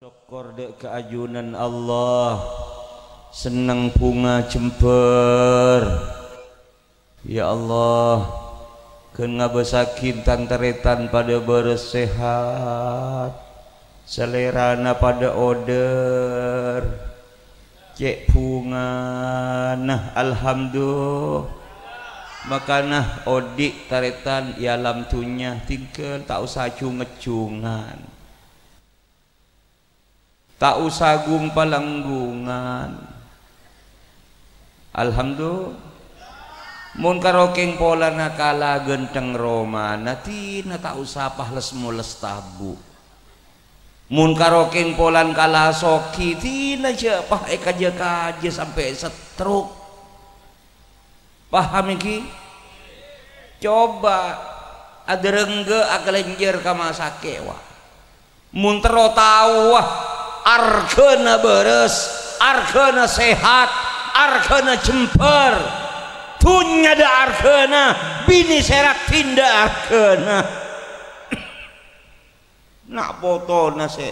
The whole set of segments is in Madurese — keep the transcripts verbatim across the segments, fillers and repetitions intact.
Sokkor dâ' ka ajunan Allah, senneng bhunga jembhâr. Ya Allah, ghân ngabâssaghi tan-tarètan padâ bârâs sehat, salèrana padâ odâr, cè' bhungana, alhamdulillah. Makana odi' tarètan è alam dhunnya, tinggal ta' osa jung-ngejjungan. Ta' osa gung-palanggungan. Alhamdulillah. Mon karo kèng polana kala ghântheng romana, dina ta' osa pales-moles tabu'. Mon karo kèng polan kala soghi, dina jhâ' pas èkajâ-kajâ sampè' setruk. Paham ènggi? Coba adârângghâ akalènjhâr ka masakè', wa. Mon terro tao, wa, arghâna bârâs, arghâna sehat, arghâna jembhâr, dhunnya dâ' arghâna, binè sè raddhin dâ' arghâna. Na' potona sè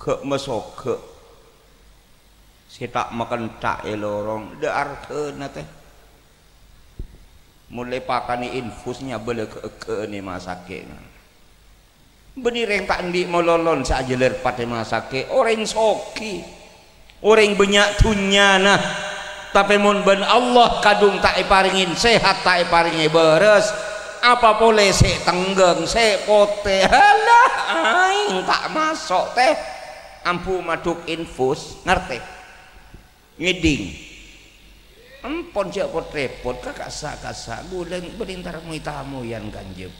ghâ' masoghâ, sè ta' makentha' è lorong, dâ' arghâna, tè. Mon lè pakanè infus nyabâlâ ghâ-, ghâ'âna masakè'. Bânnè rèng ta' andi' malolo sè ajhâlâr pathè masakè', orèng soghi. Orèng bânnya' dhunnyana, tapè mon bân Allah kadhung ta' èparèngè sehat, ta' èparèngè bârâs, apa polè sè tengghâng, sè potè? Halah, aèng ta' maso', tè. Ambu maddhuk infus, ngartè? Ngèdhing. Empon jhâ' pot-rèpot, ka kassa'-kassa', ghulâ bâdâ entar moy-tamoyan kanjeng.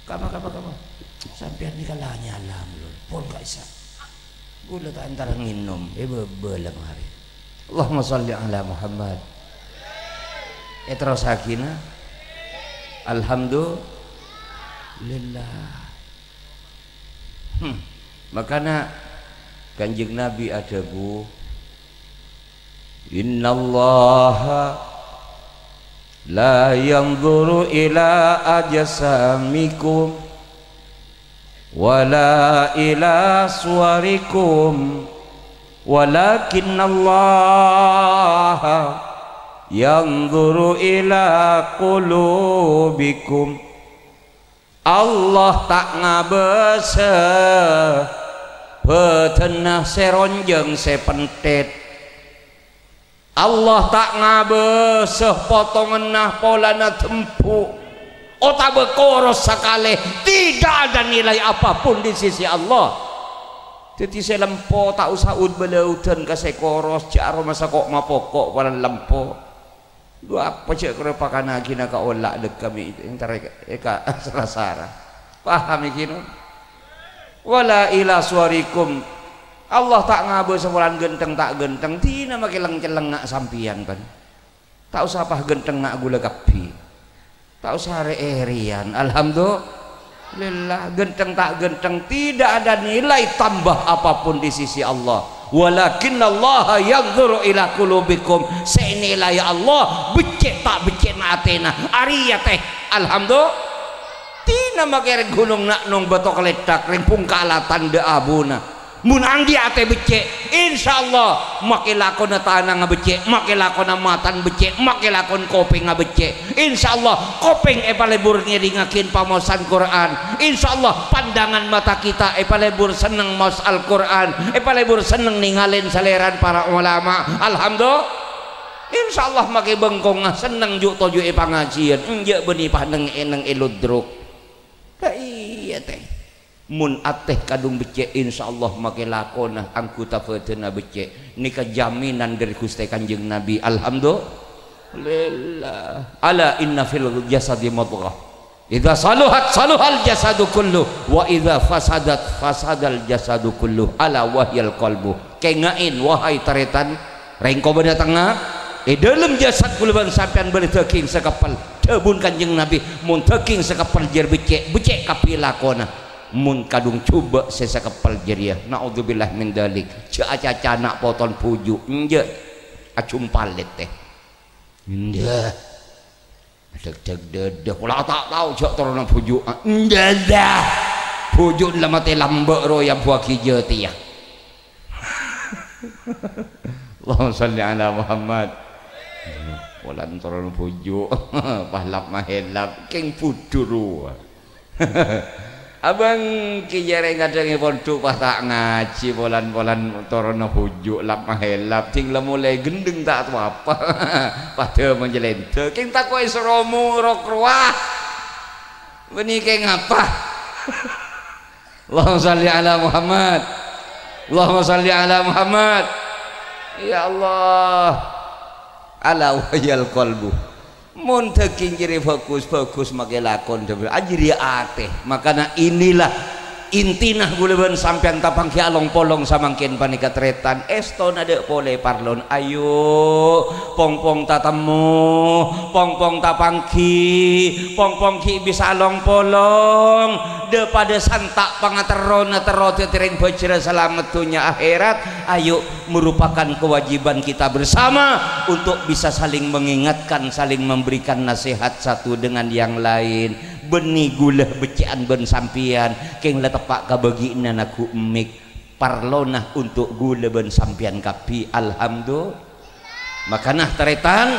Kapa, kapa, kapa? Sampèyan nèka la nyala, lho. Pon ka'issa'. Ghulâ ta' entar ngènom, è bâbâ la marè. Allahumma shalli ala Muhammad. Èterrossaghina. Alhamdulillah. Hmm. Makana Kanjeng Nabi adhâbu, "Innallaha la yanzuru ila ajsamikum, wala ila suwarikum, walakinnallaha yanzuru ila qulubikum." Allah ta' ngabâsa bhâdhânna sè ronjhâng sè pentèt. Allah ta' ngabâsa potonganna polana dembu' otabâ koros sakalè. Tidak ada nilai apapun di sisi Allah. Dhâddhi sè lempo ta' osa ud-bâlâudan ka sè koros, jhâ' aromasa ko' mapoko' polana lempo. Dhu apa jhâ' karo pakanagina kaola' dâ' kami entar è ka sara-sara. Paham ènggi, no? "Wala ila suwarikum." Allah ta' ngabâsa polana ghântheng ta' ghântheng, dina makè leng-cellengnga sampèyan, bân. Ta' osa pas ghânthengnga ghulâ kabbhi. Ta' osa rè-èrèyan. Alhamdulillah, ghântheng ta' ghântheng, tidak ada nilai tambah apapun di sisi Allah. "Walakinnallaha yanzuru ila qulubikum." Sè ènilai Allah, beccè' ta' beccè'na atèna. Arèya, tè. Alhamdulillah. Dina makè rèng Ghunong Na'nong, Bâto Kalèthak, rèng Pongkalatan dâ' abuna. Mon angghi atè beccè', insyaallah makè lakona tanangnga beccè', makè lakona matana beccè', makè lakon kopèngnga beccè'. Insyaallah kopèng èpalebur ngèrèngngaghin pamaosan Qur'an. Insyaallah pandangan mata kita èpalebur senneng maos Al-Qur'an, èpalebur senneng nèngalè salèrana para ulama. Alhamdulillah. Insyaallah makè bengkongnga senneng ju'-toju' è pangajiyân, enjâ' bânnè paneng-eneng è ludruk. La iyâ, tè. Mon atè kadhung beccè', insyaallah makè lakona anggota bhâdhânna beccè'. Nèka jaminan dâri Ghustè Kanjeng Nabi. Alhamdulillah. "Ala inna fil jasadi mudghah. Idza saluhat saluhal jasadu kullu. Wa idza fasadat fasadal jasadu kullu. Ala wa hiyal qalbu." Kènga'è, wahai tarètan, rèng kobâ dâtengnga, è dâlem jasad kaulâ bân sampèyan bâdâ dhâghing sakeppel. Dhâbuna Kanjeng Nabi, "Mon dhâghing sakeppel jârèya beccè', beccè' kabbhi lakona." Mon kadhung jhubâ' sè sakeppel jârèya, naudzubillah min dzalik, jhâ' acaca na' poton bhuju', enjâ', ajumpalèt, tè. Enjâ'. Dhâk-dhâk dâdâ, pola ta' tao jhâ' toronna bhuju'. Enjâ', dhâ. Bhuju' la matè lambâ' rowa èambuwâghi jâtèya. Allahumma shalli ala Muhammad. Polana toron bhuju', pas lap-mahèlap, kèng budhu rowa. Abâng kèya rèng kadhâng è pondhuk pas ta' ngajhi, polan-polan toronna bhuju', lap-mahèlap, dhing la molaè ghendheng ta' tao apa. Padâ manjhâlèndhâ, kèng tako'è soro morok rowa. Bânnè kèng apa? Allahumma shalli ala Muhammad. Allahumma shalli ala Muhammad. Ya Allah. Ala wa hiyal qalbu. Mon dhâging jârèya bhâghus, bhâghus makè lakon, ajârèya atè. Makana inilah intina ghulâ bân sampèyan tapangghi along-polong samangkèn panèka tarètan. Èstona dâ' polè parlon. Ayo, pong-pong tatemmo, pong-pong tapangghi, pong-pong ghi' bisa along-polong. Dâ-padâ santa' pangaterrona terro dhâddhi rèng bhâjhrâ salamet dhunnya akhèrat. Ayo, merupakan kewajiban kita bersama untuk bisa saling mengingatkan, saling memberikan nasihat satu dengan yang lain. Bânnè ghulâ beccè'an bân sampèyan, kèng la teppa' ka bâgi'na nagghu' mik. Parlona untuk ghulâ bân sampèyan kabbhi. Alhamdulillah. Makana tarètan,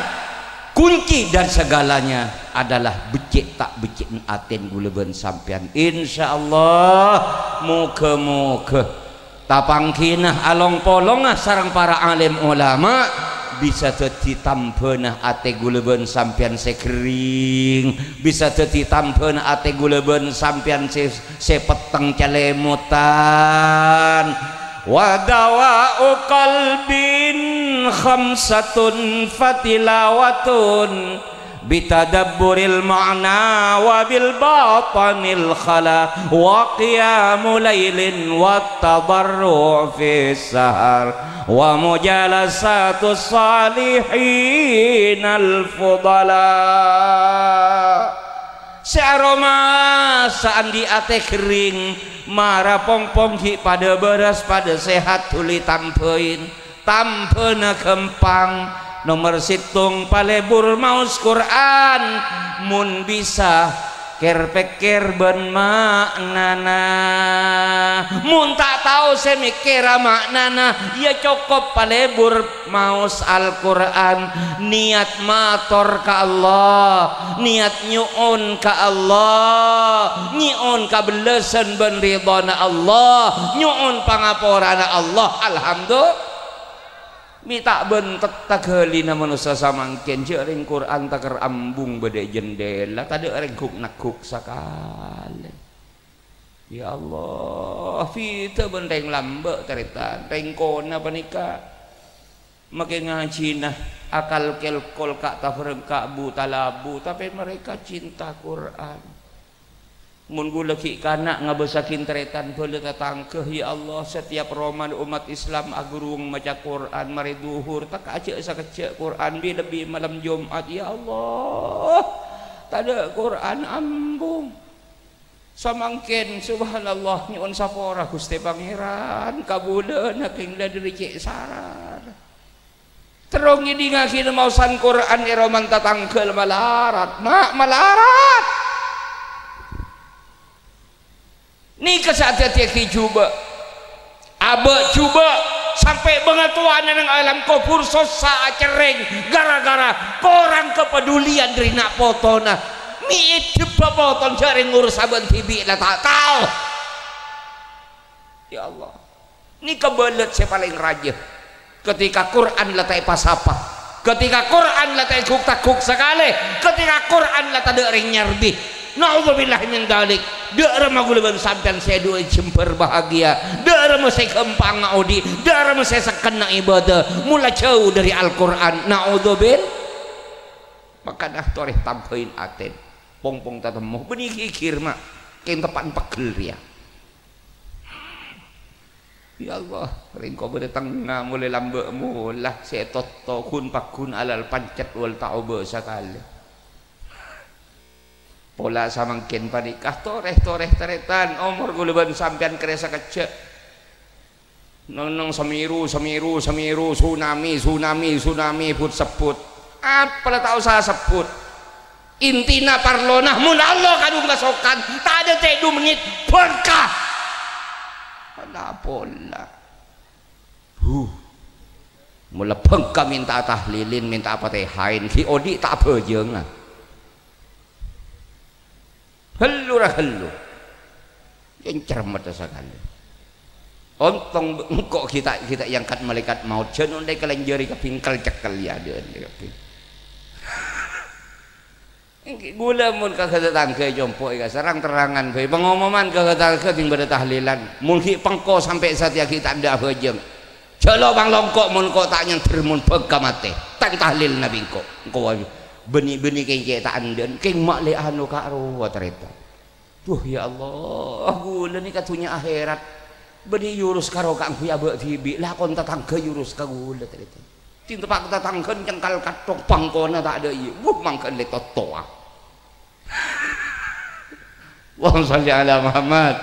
kunci dari segalanya adalah beccè' ta' beccè'na atèna ghulâ bân sampèyan. Insyaallah, moghâ-moghâ tapangghina along-polonga sareng para alim ulama bisa dhâddhi tambhâna atè ghulâ bân sampèyan sè ghering, bisa dhâddhi tambhâna atè ghulâ bân sampèyan sè, sè petteng calèmotan. Wa dawa'u qalbin khamsatun fatilawatun bitadabburil ma'na wa bil batanil khala wa qiyamu lailin wa tadarru' fis sahar wa mujalasatus salihinal fudala. Sè aromasa andi' atè ghering, mara pong-pong ghi' padâ bârâs, padâ sehat, dhuli tambhâi. Tambhâna ghâmpang. Nomer sèttong, palebur maos Qur'an. Mon bisa, kèr-pèkkèr bân ma'nana. Mon ta' tao sè mèkkèra ma'nana, ya cokop palebur maos Al-Qur'an. Niat mator ka Allah, niat nyo'on ka Allah, nyo'on kabellâsân bân ridhâna Allah, nyo'on pangaporana Allah. Alhamdulillah. Mè' ta' bântetta ghâlina manossa samangkèn, jhâ' rèng Qur'an takèr ambung bâdâ è jendhela, tadâ' rèng ghuk-nagghuk sakalè. Ya Allah, bhidhâ bân rèng lambâ', tarètan. Rèng kona panèka makè ngajhina akal kèlkol ka' taberreng ka' bu-talabu, tapè mereka cinta Qur'an. Mon ghulâ ghi' kana' ngabâssaghi tarètan bhâlâ tatangghâ, ya Allah, setiap romana ommat Islam aghurung maca Qur'an, marè dhuhur, tekka'a jhâ' sakejjhâ' Qur'an, bi-, lebbi malem Jum'at, ya Allah, tadâ' Qur'an ambung. Samangkèn, subhanallah, nyo'on sapora, Ghustè Pangèran, kabulâna kèng la dâri cè' sarara. Terro ngèdingngaghi maosan Qur'an è romana tatangghâ malarat, ma', malarat. Nèka sè adhâddhiyâghi jhubâ'. Abâ' jhubâ' sampè' bângatowana neng alam kobhur sossa acerrèng gara-gara korang kapaduliyân dâri na' potona. Mè' èdhibbhâ potona jhâ' rèng ngurus abâ' dhibi' la ta' tao. Ya Allah. Nèka bâlât sè palèng rajâ. Ketika Qur'an la ta' èpasapa, ketika Qur'an la ta' èghuk-tagghuk sakalè, ketika Qur'an la tadâ' rèng nyarbi. Na'udzubillah min dzalik. Dâ' remma ghulâ bân sampèyan sè du'â jembhâr bahagia. Dâ' remma sè ghâmpangnga odi'. Dâ' remma sè sekkenna ibadah. Mola jhâu dâri Al-Qur'an. Na'udzubil-, Makana torè tambhâi atèn. Pong-pong tatemmo. Bânnè ghighir, ma'. Kèng teppa'na pegghel rèya. Ya Allah, rèng kobârâ tengnga molaè lambâ' mola, sè ètotto ghun-pagghun alal pancet wal ta' obâ sakalè. Pola samangkèn panèka torè-torè tarètan, omor ghulâ bân sampèyan karè sakejjhâ'. Neng-neng Semeru, Semeru, Semeru, tsunami, tsunami, tsunami, but-sebbut. Apa la ta' osa sebbut. Intina parlona, mon Allah kadhung kasokan, tadâ' tè' du mennit, berkah. Pola-pola. Huh. Mon la bhângka mènta'a tahlilin, mènta'a patehain, ghi' odi' ta' abhâjânga. Hellu ra hellu. Èncerremmetta sakalè. Ontong engko' ghi' ta', ghi' ta' èangkat malaèkat maot, jhân onḍi kalènjâri ka bingkel cekkel, ya, dâ' kabbhi. Èngghi ghulâ mon ka tatangghâ ècompo'è ka sarang terrangan bhâi, pangomoman ka tatangghâ ḍing bâḍâ tahlilan. Mon ghi' pengko sampè' satèya ghi' ta' enḍâ' abhâjâng. Jhâ' lo' panglongko' mon ko' ta' nyandher mon bhângka matè. Tang tahlil nabi engko'. Engko' bânnè-bânnè kèng cè' ta' enḍâ'ân, kèng ma' lè anu ka' rowa tarètan. Duh, ya Allah, ghulâ nèka dhunnya akhèrat. Bânnè yurus karo kaangghuy abâ' dhibi', lakon tatangghâ yurus ka ghulâ, tarètan. Ḍing teppa' ka tatangghâ cengkal kathok pangkona ta' ḍâ' iyâ. Wuh, mangghâ lè tottowa. Allahumma shalli ala Muhammad.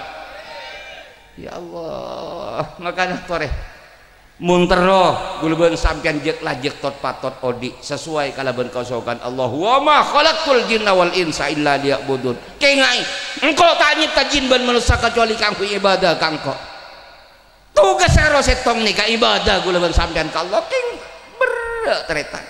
Ya Allah, makana torè. Mon terro, ghulâ bân sampèyan jhâk-lajhâk tot-patot odi' sesuai kalabân kasokan Allah, "Wa ma khalaqtul jinna wal insa illa liya'budun." Kèngaè, engko' ta' nyèpta jin bân manossa kacuali kaangghuy ibadah ka engko'. Tugas sè ro sèttong nèka ibadah ghulâ bân sampèyan ka Allah, kèng berrâ' tarètan.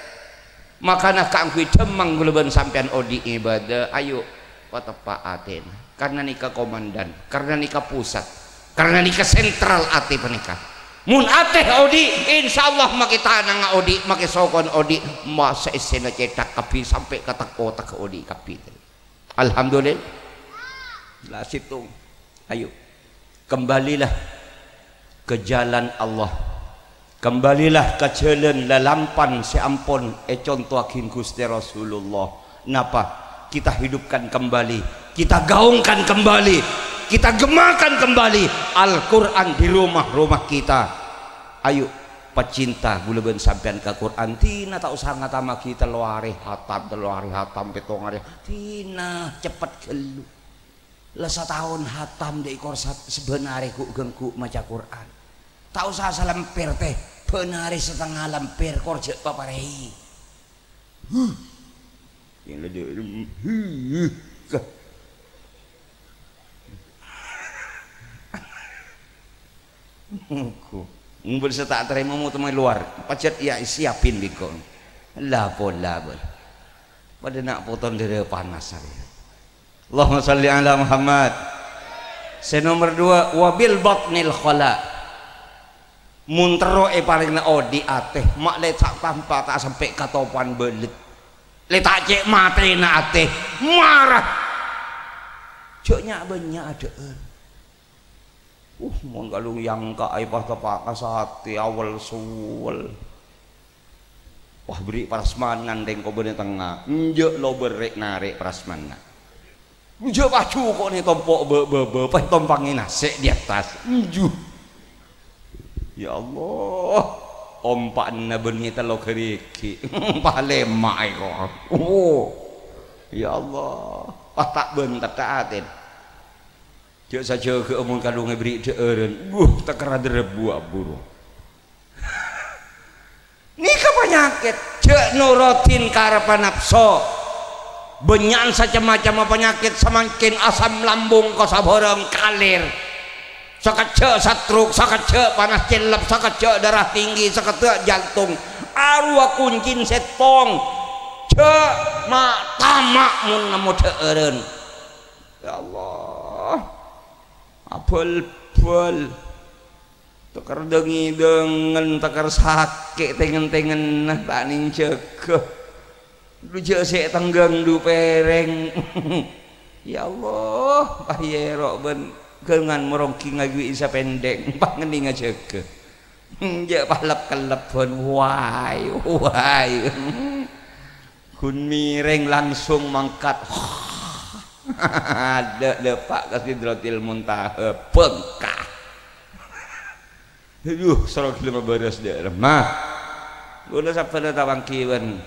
Makana kaangghuy dhâmmang ghulâ bân sampèyan odi' ibadah, ayo, pateppa' atèna. Karna nèka komandan, karna nèka pusat, karna nèka sentral atè panèka. Mon atè odi', insyaallah makè tanangnga odi', makè sokona odi', ma' saèssèna cèthak kabbhi sampè' ka tek-otek odi' kabbhi. Alhamdulillah. La sèttong. Ayo. Kembalilah ke jalan Allah. Kembalilah ka jhâlân lalampan sè ampon ècontoaghi Ghustè Rasulullah. Napa? Kita hidupkan kembali, kita gaungkan kembali, kita gemakan kembali Al-Quran di rumah-rumah kita. Ayo, pecinta ghulâ bân sampèyan ka Quran, ḍina ta' osa ngatamaghi tello arè hatam, tello arè hatam, pètto arè. Ḍina, ceppet ghâllu. La sataon hatam ḍâ' èkor sat-, sabbhân arè ghu'-ghengghu' maca Quran. Ta' osa salempèr, tè, bhân arè satengnga lempèr, kor jhâ' paparèi. Huh. Yang lagi, huh, kah. Engko'. Ngumpul sè ta' tarèma moto mai lowar. Pajhât iyâ siapin bi' engko'. La pola, bâl. Paḍâ na' poton ḍârâ panas arè. Allahumma shalli ala Muhammad. Sè nomer dua, wabil batnil khala. Mon terro èparèngana odi' atè, ma' lè ta' tampa ta' sampè' ka topan bâlet. Lè ta' cè' matèna atè, mara. Jhâ' nya'-bânnya' aḍâ'ân. Uh, mon kalong èangka' èpateppa' ka satè awèl-sowèl. Wah, bherri' prasmanan ḍeng kobâna tengnga. Enjâ' lo berrè' narè' prasmanna. Enjâ' paju kone tompo' bâ-, bâ-, bâ-, pas tompangè nasè' di attas. Enju. Ya Allah. Ompa'na bânnè tello ghârighi'. Palèma' èko. Oh. Ya Allah. Pas ta' bân tetta'aten. Jhâ' sajâgâ'â mon kalong èbherri' ḍhâ'ârân. Buh, takerra derebbu aburu. Nèka panyakèt, jhâ' norodhin karebbhâ napso. Bânnya'an sacem-macemma panyakèt samangkèn, asam lambung ka sabârâng kalèr. Sakejjhâ' satruk, sakejjhâ' panas cellep, sakejjhâ' darah tinggi, sakejjhâ' jantung. Arowa koncèn sèttong. Jhâ' ma', tama' mon nemmo ḍhâ'ârân. Ya Allah. Abâl-bâl. Tokar dâng-ngèdângan, tokar sakè' tengen-tengenna, ta' nèng jâgâ. Ḍu jhâ' sè tengghâng ḍu pèrèng. Ya Allah, pas èro' bân ghângan moronggi ngaguwi'i sapèndheng, pas ngennènga jâgâ. Jhâ' pas lep-kellep bân, wai, wai. Ghun mèrèng langsung mangkat. Ḍâ'-ḍâpa' ka Sidratil Muntaha, bengkah. Aduh, soro ghellem abârâs ḍâ' remma. Kaulâ sabbhânna tapangghi bân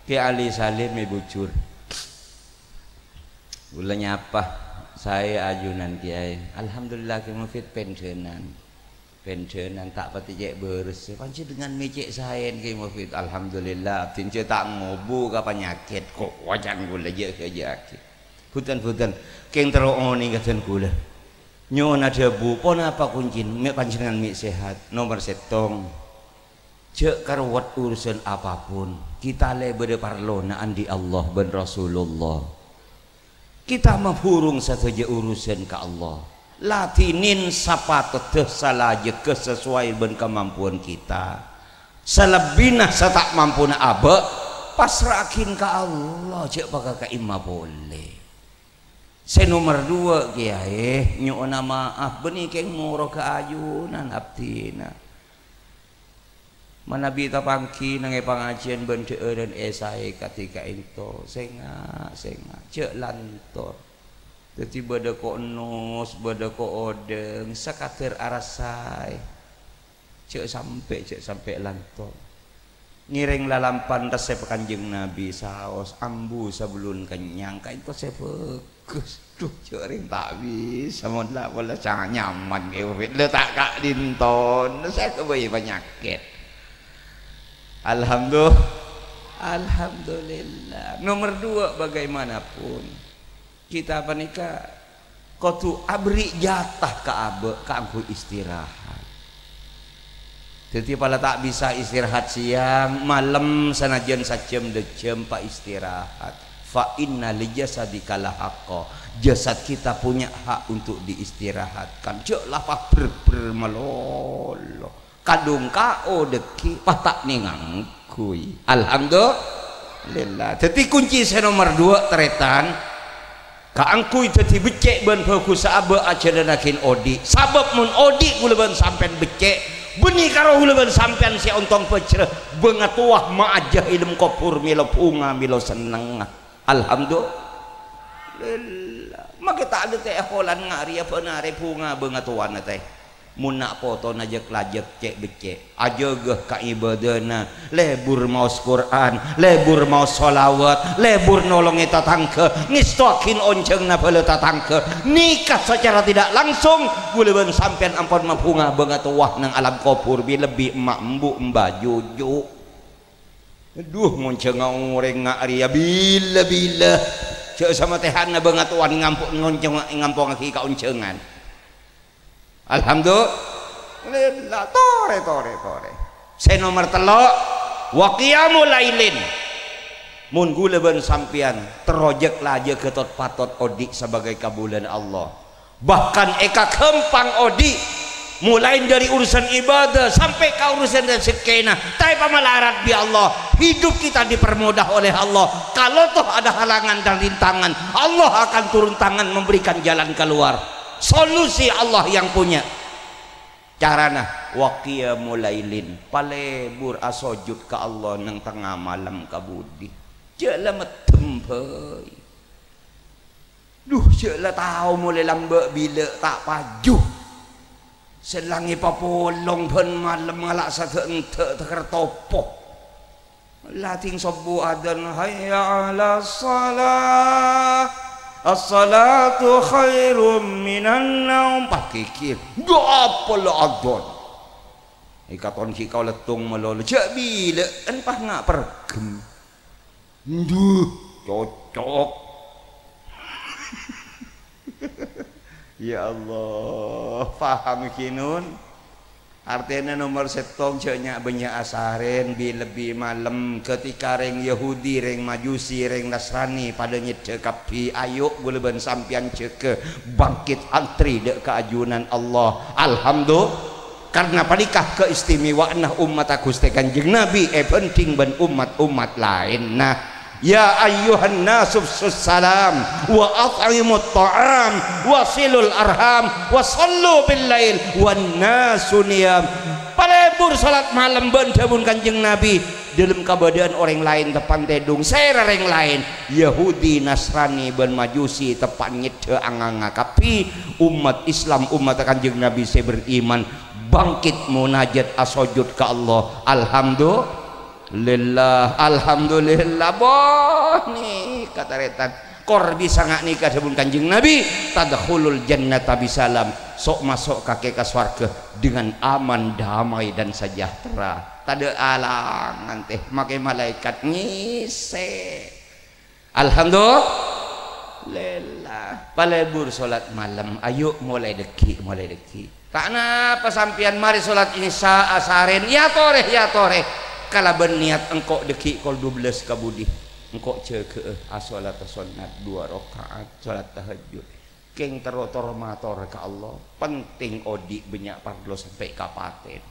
Kè Ali Salim è Bujur. Kaulâ nyapa, "Saè ajunan, Kèyaè." "Alhamdulillah, Kè Mufid, pensiunan." Pensiunan ta' patè cè' bârâs. "Panjhennengngan mè' cè' saèn, Kè Mufid?" "Alhamdulillah, abdhina jhâ' ta' ngobu ka panyakèt." Kok wacan kaulâ jhâ' ghâjâ'aghi. "Bhunten, bhunten. Kèng terro onèng kadhân kaulâ." Nyo'ona dhâbu, ponapa koncèn? Mè' panjhennengngan mè' sehat. Nomer sèttong, Jhâ' karowet urusan apapun, kita lè bâdâ parlona andi' Allah bân Rasulullah. Kita mabhurung sadhâjâ urusan ka Allah. Ladhinin sapatoddhâ salajâgâ sesuai bân kamampuan kita. Salebbina sè ta' mampuna abâ', pasra'aghin ka Allah, jhâ' pakaka'imma polè. Sè nomer duwâ', Kèyaè, nyo'ona ma'af, bânnè kèng moro ka ajunan abdhina. Manabi tapangghi nangè pangajiyân bân dhâ'ârân èsaè kadhi ka'ènto, sènga', sènga', jhâ' lantor. Dhâddhi bâdâ ko' nos, bâdâ ko' odhâng, sakadâr arassaè. Jhâ' sampè', jhâ' sampè' lantor. Ngèrèng lalampan resep Kanjeng Nabi, saos ambu sabellunna kennyang, ka'ènto sè bhâghus. Dhu, jhâ' rèng ta' bisa, mon la pola ca-, nyaman kèya, la ta' ka'dinto, sè kabâjâ panyakèt. Alhamdu-, Alhamdulillah. Nomer duwâ', bagaimanapun, kita panèka kodhu aberri' jatah ka abâ' kaangghuy istirahat. Dhâddhi, pola ta' bisa istirahat sèyang, malem, sanajjhân sajjhâm dâ jhâm, paistirahat. Fa inna li jasadika lahaqqa. Jasad kita punya hak untuk diistirahatkan. Jhâ' la pabher-bher malolo. Kadhung K O dhâggi', pas ta' nèngangghuy. Alhamdulillah. Dhâddhi, kunci sè nomer duwâ', tarètan, kaangghuy dhâddhi beccè' bân bhâghussa abâ' ajhâlannaghin odi'. Sabâb mon odi' ghulâ bân sampèyan beccè', bânnè karo ghulâ bân sampèyan sè ontong bhâjhrâ, bângatowa maajâ è alam kobhur mèlo bhunga, mèlo sennengnga. Alhamdulillah. Makè ta' adâ' tè holan nga' rèya bân arè bhunga bângatowana tè. Mon na' potona jhâk-lajhâk cè' beccè', ajâgâ ka ibadana, lebur maos Qur'an, lebur maos shalawat, lebur nolongè tatangghâ, ngèstowaghin onjhânganna bhâlâ tatangghâ. Nèka secara tidak langsung, ghulâ bân sampèyan ampon mabhunga bângatowa neng alam kobhur bi-, lebbi emma' embu', emba' juju'. Dhu, ngonjhângnga orèng nga' rèya bilâ-bilâ. Jhâ' samatèyanna bângatowana ngampo-, ngonjhâng-, ngampongngaghi kaonjhângan. Alhamdulillah, torè, torè, torè. Sè nomer tello', wa qiyamu lailin. Mon ghulâ bân sampèyan terro jhâk-lajhâk ghâtot-patot odi' sabâgâi kabulâna Allah. Bahkan èkaghâmpang odi', molaè dhâri urusan ibadah sampè' ka urusan rejekkèna, ta' èpamalarat bi' Allah. Hidup kita dipermudah oleh Allah. Kalau toh ada halangan dan rintangan, Allah akan turun tangan memberikan jalan keluar. Solusi Allah yang punya. Carana, wa qiyamu lailin, palebur asojud ka Allah neng tengnga malem kabudi. Jhâ' la meddhem bhâi. Dhu, jhâ' la tao molè lambâ' bilâ ta' paju. Sè langngè papolong bân malem ngala' sadhâ'-endhâ' tèkèr topo. Lading sobbhu adzan, "Hayya 'alas shalah. As-shalatu khairum minan naum." Pas ghighir. Dhu, apa la adzan? Èkaton ghi' kaulâ tong malolo. Jhâ' bilâ'ân pas nga' perghem. Nduh, cocok. Ya Allah, paham ghi, Nun? Artèna nomer sèttong jhâ' nya'-bânnya' asarèn, bi-, lebbi malem, ketika rèng Yahudi, rèng Majusi, rèng Nasrani padâ nyeddhâ kabbhi, ayo ghulâ bân sampèyan jâgâ, bangkit antri dâ' ka ajunan Allah. Alhamdulillah. Karna panèka kaistimewaanna ummatta Ghustè Kanjeng Nabi èbhândhing bân ommat-ommat laènna. "Ya ayyuhan nasu afsyus salam, wa at'imut ta'am, wa silul arham, wa shallu bil lail, wan nasu niyam." Palebur salat malem bân dhâbuna Kanjeng Nabi. Dâlem kabâdâ'ân orèng laèn teppa'na tèdung, sèra rèng laèn. Yahudi, Nasrani, bân Majusi teppa'na nyeddhâ anganga kabbhi. Ommat Islam, ommatta Kanjeng Nabi sè beriman, bangkit monajat asojud ka Allah. Alhamdulillah, alhamdulillah. Boh, nèka tarètan. Kor bisa nga' nèka dhâbuna Kanjeng Nabi, "Tadkhulul jannata bisalam." So'-maso' kakè ka sowarghâ dengan aman, damai, dan sejahtera. Tadâ' alangan tè, makè malaèkat ngèsè'. Alhamdulillah. Palebur salat malem, ayo molaè dhâggi', molaè dhâggi'. Ta' napa sampèyan marè solat Isya asarèn, ya torè, ya torè, kalabân niyat engko' dhâggi' kol dubellâs ka budi. Engko' jâgâ'â asolata sonnat duwâ raka'at, solat tahajjud. Kèng terro tor-mator ka Allah, penting odi' bânnya' parlo sampè' ka patèn.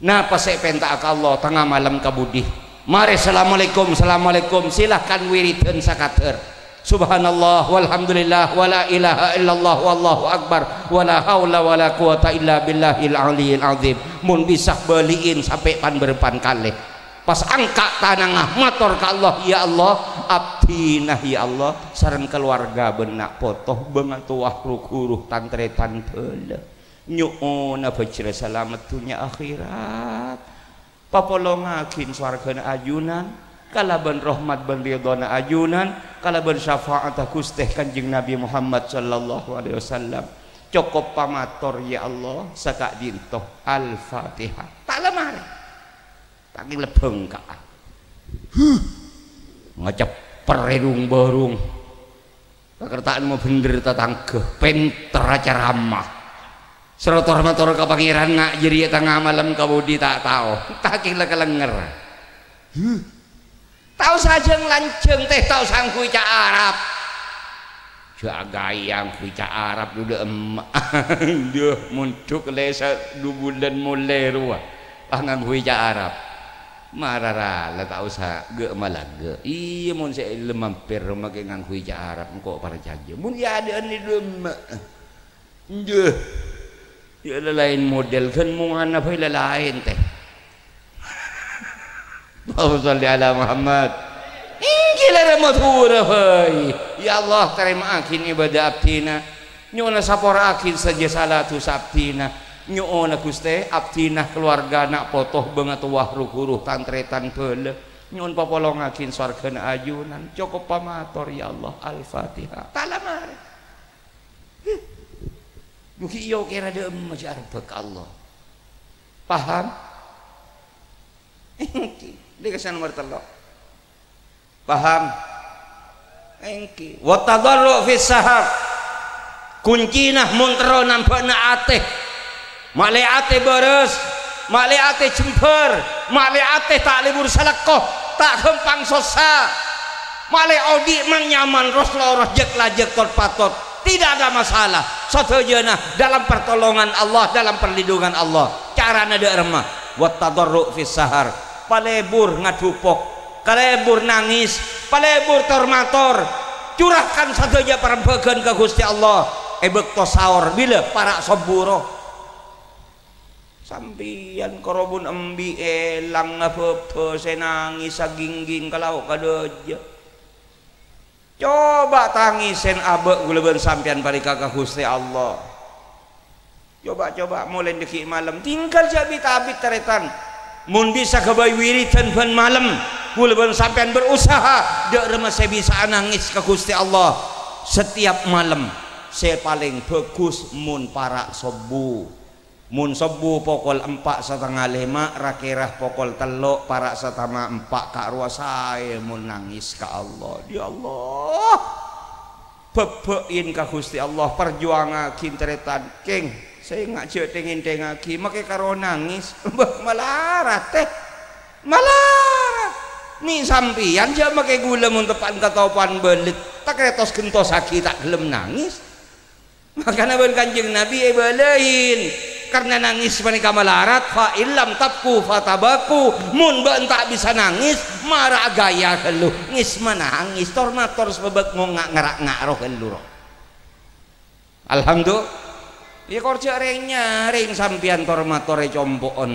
Napa sè èpènta'a ka Allah tengnga malem ka budi? Marè, "Assalamualaikum, assalamualaikum," silahkan wiridan sakadar. "Subhanallah, walhamdulillah, wala ilaha illallah, wallahu akbar, wala haula wala quwata illa billahil aliyil azim." Mon bisa bâli'in sampè' pan-bârâmpan kalè. Pas angka' tanangnga, mator ka Allah, "Ya Allah, abdhina, ya Allah, sareng kalowarga bân na' poto, bângatowa, ru-ghuru, tan-tarètan bhâlâ." Nyo'ona bhâjhrâ salamet dhunnya akhèrat. Papolongaghin sowarghâna ajunan, kalabân rahmat bân ridhâna ajunan, kalabân syafa'atta Ghustè Kanjeng Nabi Muhammad sallallahu alaihi wasallam. Cokop pamator, ya Allah, saka'dinto. Al-Fatihah. Ta' la marè. Ta' kèng lebbhâng ka'a. Huh. Ngacepper è rung-bârung. Kakerta'an mabhendher tatangghâ, pènter acaramah. Sè tor-mator ka Pangèran, na' jârèya tengnga malem ka budi ta' tao. Ta' kèng la kalènger. Huh. Ta' osa jâng-lanjhâng, tè, ta' osa ngangghuy ca' Arab. Jâ' aghâbây ngangghuy ca' Arab, dhu dâ' emma'. Dhu, mondhuk lè sa-, dhu bulân molè rowa. Pas ngangghuy ca' Arab. Mara ra la ta' osa ghâ'-malagghâ'. Iyâ, mon sè èllem mampèr makè ngangghuy ca' Arab, engko' parcajâ. Mon è adâ'ân è dâ' emma'. Enjâ. Yâ, la laèn model, ghân mongana bhâi la laèn, tè. Allahumma shalli ala Muhammad. Èngghi la Madhurâ bhâi. Ya Allah, tarèma'aghin ibâdâ abdhina. Nyo'ona sapora'aghin sadhâjâ sala dhusa abdhina. Nyo'ona, Ghustè, abdhina, kalowarga, na' poto, bângatowa, ru-ghuru, tan-tarètan bhâlâ. Nyo'on papolongaghin sowarghâna ajunan. Cokop pamator, ya Allah. Al-Fatihah. Ta' la marè. Heh. Dhu ghi' iyâ kèra dâ' emma jâ' arebbhâ ka Allah. Paham? Èngghi. Nèka sè nomer tello'. Paham? Èngghi. Wa tadarru' fis sahar. Kuncina mon terro nambâ'na atè. Ma'lè atè bârâs, ma'lè atè jembhâr, ma'lè atè ta' lebur salekko, ta' ghâmpang sossa. Ma'lè odi' man-nyaman, ros-loros, jek-lajek, tot-patot. Tidak ada masalah. Sadhâjâna dalam pertolongan Allah, dalam perlindungan Allah. Carana dâ' remma. Wa tadarru' fis sahar. Palebur ngadhupok. Kalebur nangès. Palebur tor-mator. Curahkan sadhâjâ parembhâghân ka Ghustè Allah. È bâkto saor, bilâ para' sobbhu ro. Sampèyan karo bun embi' èlang abâbâ sè nangès sagingging ka lao' ka dâjâ. Coba tangèsèn abâ' ghulâ bân sampèyan panèka ka Ghustè Allah. Coba-coba molaè dâggi' malem, tinggal jâ' bit-abit tarètan. Mon bisa ghâbây wiridan bân malem, ghulâ bân sampèyan berusaha, dâ' remma sè bisa'a nangès ka Ghustè Allah setiap malem. Sè palèng bhâghus mon para' sobbhu. Mon sobbhu pokol empa' satengnga lèma', ra-kèra pokol tello' para' satengnga empa' ka' rowa saè mon nangès ka Allah. Ya Allah, bhâbhâ'in ka Ghustè Allah, parjuwangaghi tarètan. Kèng, sènga' jâ' tèng-èntèngaghi, makè karo nangès. Bâh, malarat, tè. Malarat. Mè' sampèyan jâ' makè ghulâ mon teppa'an katopowan bâlet, ta' kèra tos-ghentosaghi ta' ghellem nangès. Makana bân Kanjeng Nabi èbâlâi, karna nangès panèka malarat, "Fa illam tabku fatabaku." Mon bâ'na ta' bisa nangès, mara aghâbây ghâllu. Ngès manangès, tor-mator sabâb ngonga' ngara'-ngara' ghâllu, ro. Alhamdulillah. Iyâ, kor jâ' rèng-nyarèng sampèyan tor-mator è compo'en.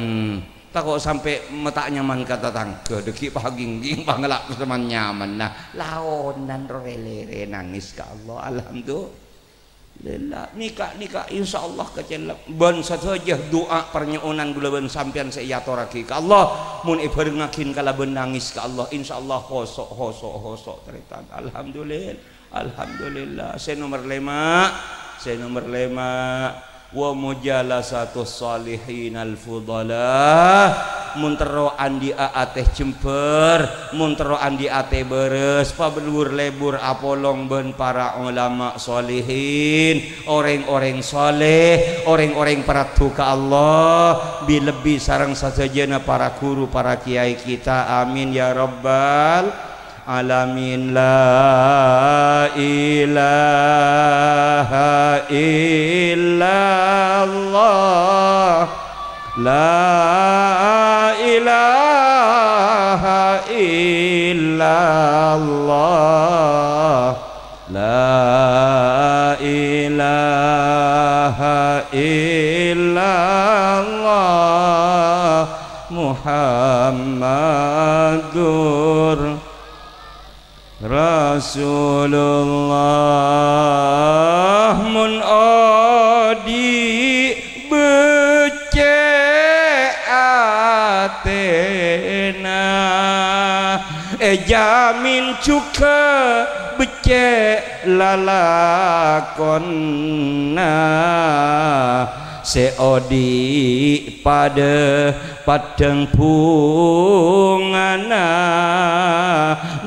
Tako' sampè' ma' ta' nyaman ka tatangghâ, dâggi' pagingging, pangala' saman nyaman. Nah, laonan ro rè-lèrè nangès ka Allah. Alhamdulillah. Lella, nèka, nèka, insyaallah kacellep. Bân sadhâjâ du'a parnyo'onan ghulâ bân sampèyan sè èyatorraghi ka Allah, mon èbhârengngaghi kalabân nangès ka Allah, insyaallah khoso', khoso', khoso' tarètan. Alhamdulillah, alhamdulillah. Sè nomer lèma', sè nomer lèma', wa mujalasatus shalihinal fudala. Mon terro andi'â atè jembhâr, mon terro andi'â atè bârâs, pabellur lebur apolong bân para olama solihin, orèng-orèng soleh, orèng-orèng paraddu ka Allah, bi-, lebbi sareng sadhâjâna para ghuru, para kiai kita. Amin ya rabbal alamin. La ilaha illallah. La ilaha illallah. La ilaha illallah. Muhammadur Rasulullah. Mon odi' beccè' atèna, èjamin jhughân beccè' lalakonna. Sè odi' padâ paddhâng bhungana,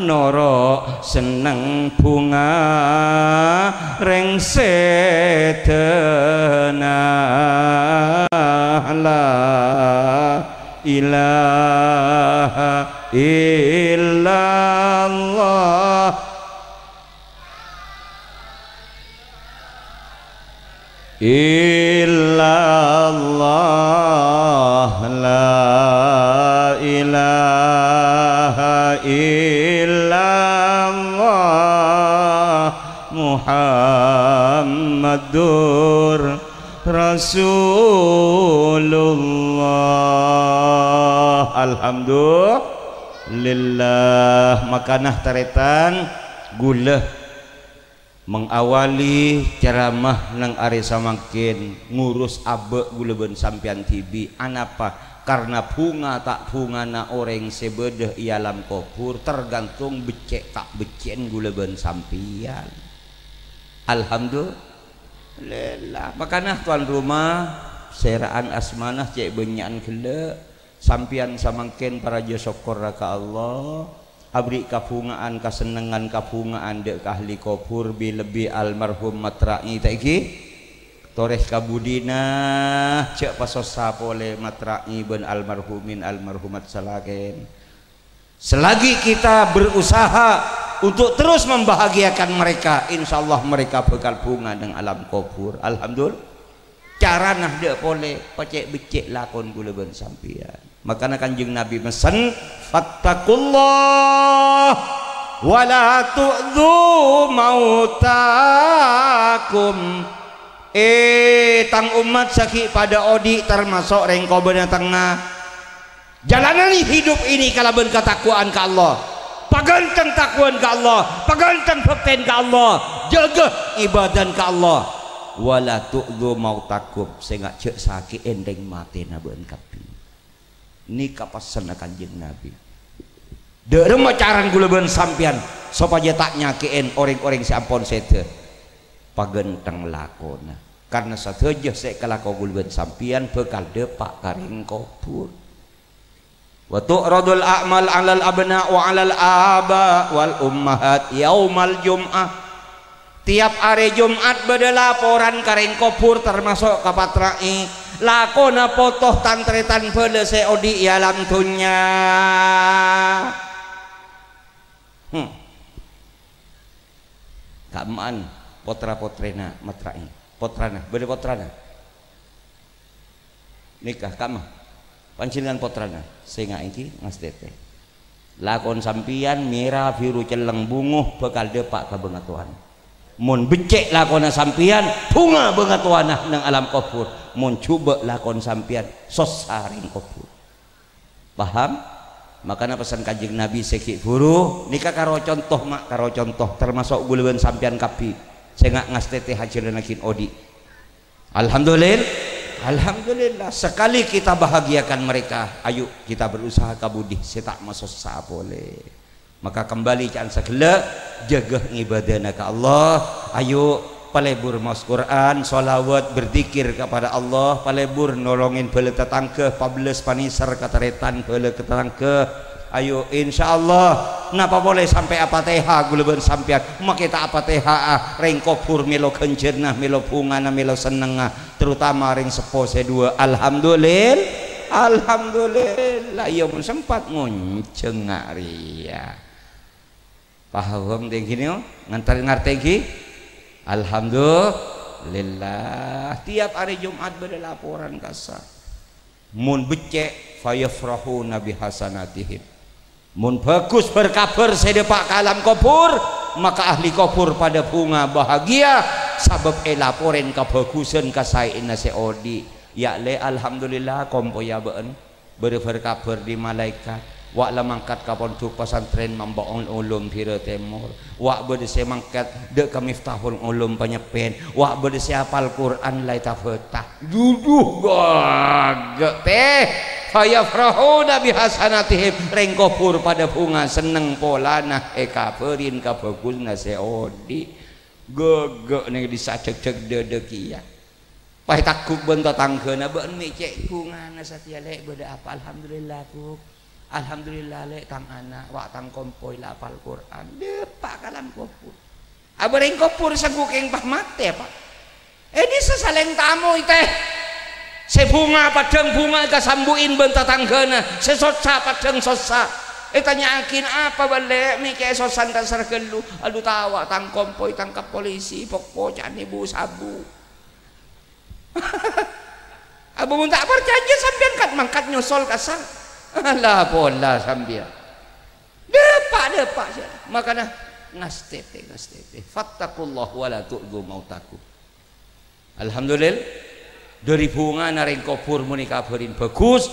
noro' senneng bhunga rèng sèdhâna. La ilaha illallah. Illallah, la ilaha illallah, Muhammadur Rasulullah. Alhamdulillah. Makana tarètan, ghulâ mengawali ceramah neng arè samangkèn ngurus abâ' ghulâ bân sampèyan dhibi'. Anapa? Karna bhunga ta' bhungana orèng sè bâdâ è alam kobhur tergantung beccè' ta' beccè'en ghulâ bân sampèyan. Alhamdulillah. Makana tuan rumah, sèra'an asmana cè' bânnya'an ghellâ'. Sampèyan samangkèn parajâ sokkorra ka Allah, aberri' kabhunga'an, kasennengngan, kabhunga'an dâ' ka ahli kobhur, bi-, lebbi almarhum Mat Ra'i, ta' ènggi? Torè ka budina, jhâ' pasossa polè Mat Ra'i bân almarhumin, almarhumat salakèn. Selagi kita berusaha untuk terus membahagiakan mereka, insyaallah mereka bhâkal bhunga neng alam kobhur. Alhamdulillah. Carana dâ' polè, pacè' beccè' lakon ghulâ bân sampèyan. Makana Kanjeng Nabi messen, "Fattaqullah wa la tu'dzu mautakum." Eh, tang ommat sè ghi' padâ odi' tamaso' rèng kobâna tengnga. Jalanani hidup ini kalabân katakwaan ka Allah. Paghânteng takwaan ka Allah, paghânteng bhâktèn ka Allah, jâgâ ibâdâna ka Allah. "Wa la tu'dzu mautakum," sènga' jhâ' sakè'è rèng matèna bâ'na kabbhi. Nèka pessenna Kanjeng Nabi. Dâ' remma carana ghulâ bân sampèyan sopajâ ta' nyakè'è orèng-orèng sè ampon sèdhâ? Paghânteng lakona. Karna sadhâjâ sè èkalako ghulâ bân sampèyan bhâkal dâpa' ka rèng kobhur. "Wa tu'radul a'mal 'alal abna' wa 'alal aba' wal ummahat yaumal jum'ah." Tiap arè Jum'at bâdâ laporan ka rèng kobhur, tamaso' ka Mat Ra'i. Lakona poto tan-tarètan bhâlâ sè odi' è alam dhunnya. Hmm. Ka'emma'an potra-potrèna Mat Ra'i. Potrana, bâdâ potrana? Nèka, ka'emma? Panjhennengngan potrana, sènga' ènggi ngastètè. Lakon sampèyan mèra biru celleng bungo bhâkal dâpa' ka bhângatowana. Mon beccè' lakona sampèyan, bhunga bhângatowana neng alam kobhur. Mon jhubâ' lakon sampèyan, sossa rèng kobhur. Paham? Makana pesan Kanjeng Nabi sè ghi' bhuru, nèka karo conto, ma', karo conto, tamaso' ghulâ bân sampèyan kabbhi, sènga' ngastètè hajâlâna ghi' odi'. Alhamdulillah. Alhamdulillah. Sekali kita bahagiakan mereka, ayo kita berusaha ka budi sè ta' masossa polè. Maka kembali ca'an saghellâ', jâgâ ngibâdâna ka Allah. Ayo, Palebur maos Qur'an, sholawat, berzikir kepada Allah, palebur nolongin bâlâ tatangghâ, pabellâs panèser ka tarètan bâlâ ka tatangghâ. Ayo, insyaallah, napa polè sampè' apatèha ghulâ bân sampèyan, makè ta' apatèha'a, rèng kobhur mèlo ghânjhârânna, mèlo bhungana, mèlo sennengnga, terutama rèng seppo sè duwâ'. Alhamdulil-, alhamdulillah, iyâ mon sempat ngonjhângnga rèya. Paham tèngghi nèko? Ngantar ngartè ghi? Alhamdulillah. Tiap arè Jumat bâdâ laporan kassa'. Mon beccè', fayafrahuna bihasanatihim. Mon bhâghus bâr-kabhâr sè dâpa' ka alam kobhur, maka ahli kobhur padâ bhunga bahagia, sabâb èlaporè kabhâghusân kasaèna sè odi'. Yâ' lè, alhamdulillah, kompoyya bâ'en. Bârâ bâr-kabhâr dâri malaèkat, wa' la mangkat ka pondhuk pasantrèn Mambaul Ulum Bira Tèmor, wa' bâdâ sè mangkat dâ' ka Miftahul Ulum Panyeppèn, wa' bâdâ sè apal Qur'an la ètabâta. Duduh, ghâghâ' tè. Fayafrahuna bihasanatihim, rèng kobhur padâ bhunga senneng polana èkabhârin kabhâghusânna sè odi'. Ghâghâ' nèng dissa' jhâk-jhâk dâdâ kèya. Pas ètagghu' bân tatangghâna, "Bâ'en mè' cè' bhungana satèya, Lè', bâdâ apa?" "Alhamdulillah, Bu'. Alhamdulillah, Lè', tang ana', wa' tang kompoy la apal Qur'an." Dâpa' ka alam kobhur. Abâ rèng kobhur sangghu kèng pas matè, Pa'. È dissa' salèng tamoy, tè. Sè bhunga paddhâng bhunga èkasambu'in bân tatangghâna, sè sossa paddhâng sossa. Ètanya'aghin, "Apa, Bâ', Lè', mè' cè' sossana ka sè ghâllu?" "Adu, ta' wa' tang kompoy tangkep polisi, pok-poca'an bu-sabu." Abâ mon ta' parcajâ sampèyan kat-mangkat nyosol ka sang. La pola sampèyan. Dâpa', dâpa', sè. Makana ngastètè, ngastètè. Fattaqullaha wa la tu'dzu mautakum. Alhamdulillah. Dâri bhungana rèng kobhur mon èkabhârin bhâghus.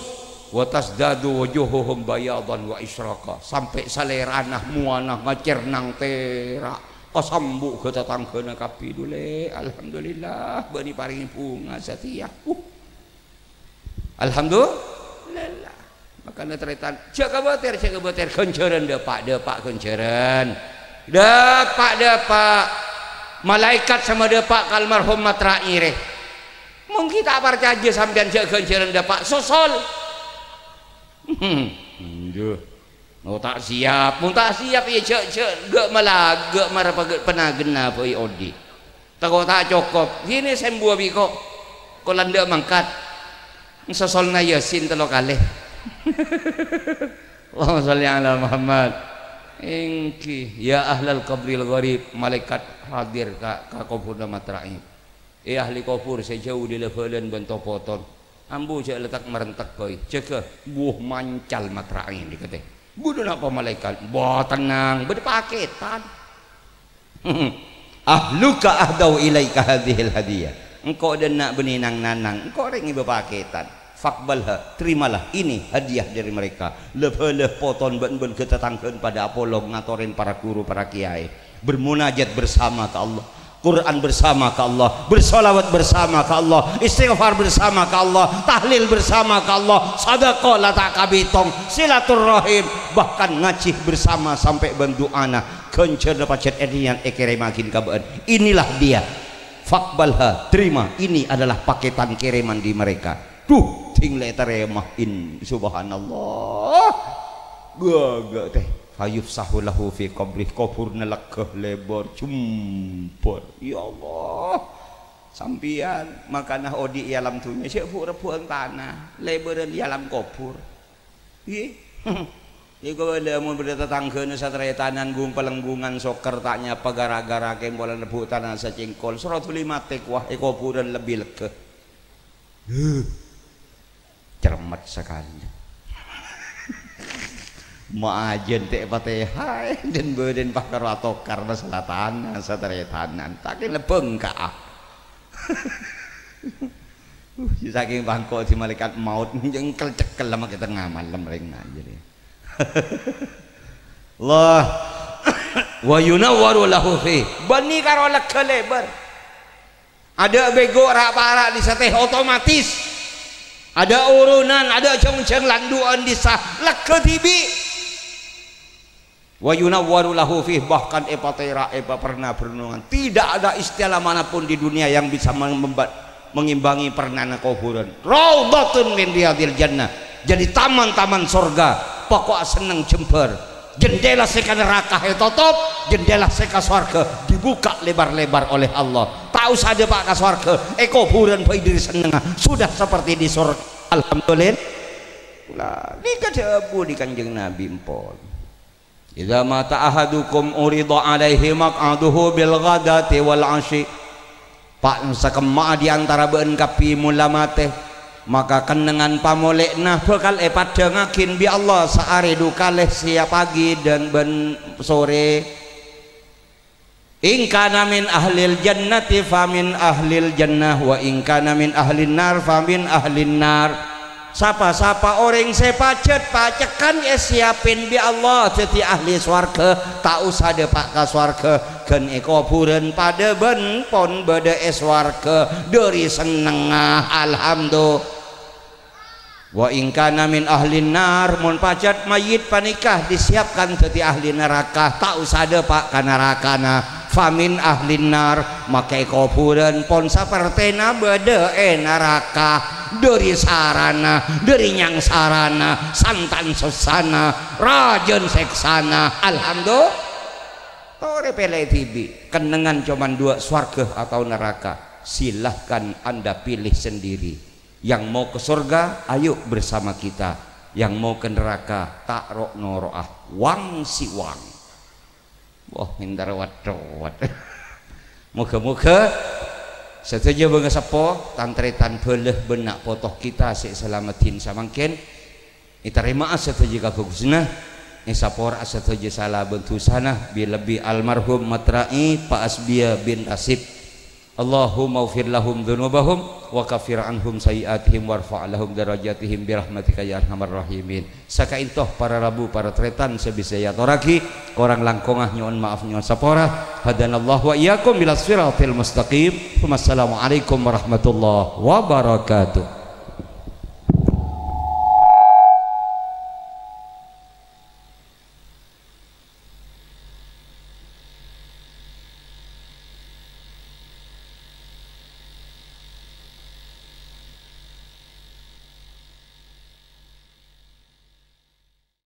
Wa tazdadu wujuhuhum bayadan wa isyraqa. Sampè' salèrana mowana ngacèr nang tèra'. Kasambu' ghâ tatangghâna kabbhi dulè. Alhamdulillah, bâ'na èparèngè bhunga satèya. Uh. Alhamdulillah. Makana tarètan, jhâ' kabâtèr, jhâ' kabâtèr. Ghânjhârân dâpa', dâpa' ghânjhârân. Dâpa', dâpa'. Malaèkat sè madâpa' ka almarhum Mat Ra'i rè. Mon ghi' ta' parcajâ sampèyan jhâ' ghânjhârân dâpa', sosol. Hmm, iyâ. Oh, ta' siap. Mon ta' siap, iyâ jhâ', jhâ', ghâ' mala-, ghâ' mara pagâ-, panagenna bhâi odi'. Tako' ta' cokop. Sini sembuwa bi' ko'. Ko' landa' mangkat. Sosolna Yasin tello kalè. Allahumma sholli ala Muhammad. Èngghi, ya ahlal qabril gharib, malaikat hadir ka, ka koburna Mat Ra'i. È ahli kobur sè jhâu dâri la-bhâlân bân to-poton. Ambu jhâ' lètak-marèntek bhâi. Jâgâ, buh mancal Mat Ra'i nèka tè. Bâdâ napa malaèkat? Bâ' tennang, bâdâ pakètan. Ahluka ahdau ilaika hadzihil hadiyah. Engko' dâ' enna' bânnè nang-nanang, engko' rèng ngibâ pakètan. Faqbalha, terimalah ini hadiah dari mereka. La-bhâlâ poton bân-bân ghâ tatangghâna padâ apolong ngatorè para guru, para kiai. Bermunajat bersama ka Allah. Quran bersama ka Allah, bersolawat bersama ka Allah, istighfar bersama ka Allah, tahlil bersama ka Allah, sadaqah la ta' kabitong, silaturrahim, bahkan ngajhi bersama sampè' bân du'ana, ghânjhârânna pajhât ènèyan èkèrèmaghin ka bâ'na. Inilah dia. Faqbalha, terima, ini adalah paketan kiriman di mereka. Duh, ding la ètarèma in-, subhanallah. Ghâghâ tè. Fayufsahu lahu fi qabrih, koburna lèghâ lèbâr, jembhâr. Ya Allah. Sampèyan makana odi' è alam dhunnya, jhâ' bu'-rebbhu'ân tana, lèbârân è alam kobur. Iyâ. Èko bâdâ, mon bâdâ tatangghâna sataretanan gung-palenggungan sokkèr ta' nyapa gara-gara kèng polana rebbhu' tana sacèngkol. Soro dhuli matè kowa è koburân lebbi lèghâ. Huh. Cermet sakalè. Ma' ajân tè' patèha, è, dân-bâdân pakaro atokar masalah tana sataretanan. Ta' kèng lebbi bângka'a. Uh, sakèng bângko' di malaikat maut, nyengkel-cekkel la makè tengnga malem rèng ajân. Allah. Wa yunawwaru lahu fi. Bânnè karo lèghâ lèbâr. Adâ' bego ra'-para' dissa tè otomatis. Adâ' oronan, adâ' jhâng-jhâng landu'ân dissa, lèghâ dhibi'. Wa yunawwaru lahu fih, bahkan èpatèra', èpaperna bernungan. Tidak ada istilah manapun di dunia yang bisa mem-, memba-, mengimbangi pernana kuburan. Raudhatun min riyadil jannah. Jadi taman-taman sorga. Pokok senneng jembar. Jendela sè ka neraka ètotop, jendela sè ka swarga dibuka lebar-lebar oleh Allah. Ta' osa dâpa' ka swarga, è kuburan bhâi dâri sennengnga, sudah seperti di sorga. Alhamdulillah. Lah, nèka dhâbu di Kanjeng Nabi empon. "Idza mata ahadukum urida alaihi maq'aduhu bil ghadati wal asyi." Pa-, sakemma'a di antara bâ'na kabbhi mola matè, maka kennengngan pamolè'na bhâkal èpaddhângaghin bi' Allah saarè du kalè sè pagi dan bân sore. "In kana min ahlil jannati fa min ahlil jannah, wa in kana min ahlin nar fa min ahlin nar." Sapa-sapa orèng sè pajhât pacekkan èsiapin bi' Allah dhâddhi ahli swarga, ta' osa dâpa' ka swarga, ghân è kuburan padâ bân pon bâdâ è swarga dâri sennengnga. Alhamdulillah. "Wa in kana min ahlin nar," mon pajhât mayyit panèka disiapkan dhâddhi ahli naraka, ta' osa dâpa' ka narakana. "Fa min ahlin nar," maka è kuburan pon sapertèna bâdâ è naraka, dâri sarana, dâri nyangsarana, santan sossana, rajâna sèksana. Alhamdulillah. Torè pèlè dhibi', kennengngan coma dua, swarga atau neraka. Silahkan Anda pilih sendiri. Yang mau ke surga, ayo bersama kita. Yang mau ke neraka, ta' ro'-noro'a. Wang si wang. Wah, entar waduh, waduh. Moga-moga sadhâjâ bângaseppo, tan-tarètan bhâlâ bân na' poto kita sè salameddhin samangkèn ètarèma'a sadhâjâ kabhâghusânna, èsapora'a sadhâjâ sala bân dhusana, bi-, lebbi almarhum Matra'i Pa' Asbiya bin Rasib. Allahumma ufir lahum dzunubahum wa kaffir anhum sayyi'atihim warfa' lahum darajatihim birahmatika ya arhamar rahimin. Saka'ènto para rabu, para tarètan sè bisa èyatorraghi, korang langkongnga nyo'on maaf, nyo'on sapora. Hadanallahu wa iyyakum ila siratil mustaqim. Wassalamualaikum warahmatullahi wabarakatuh.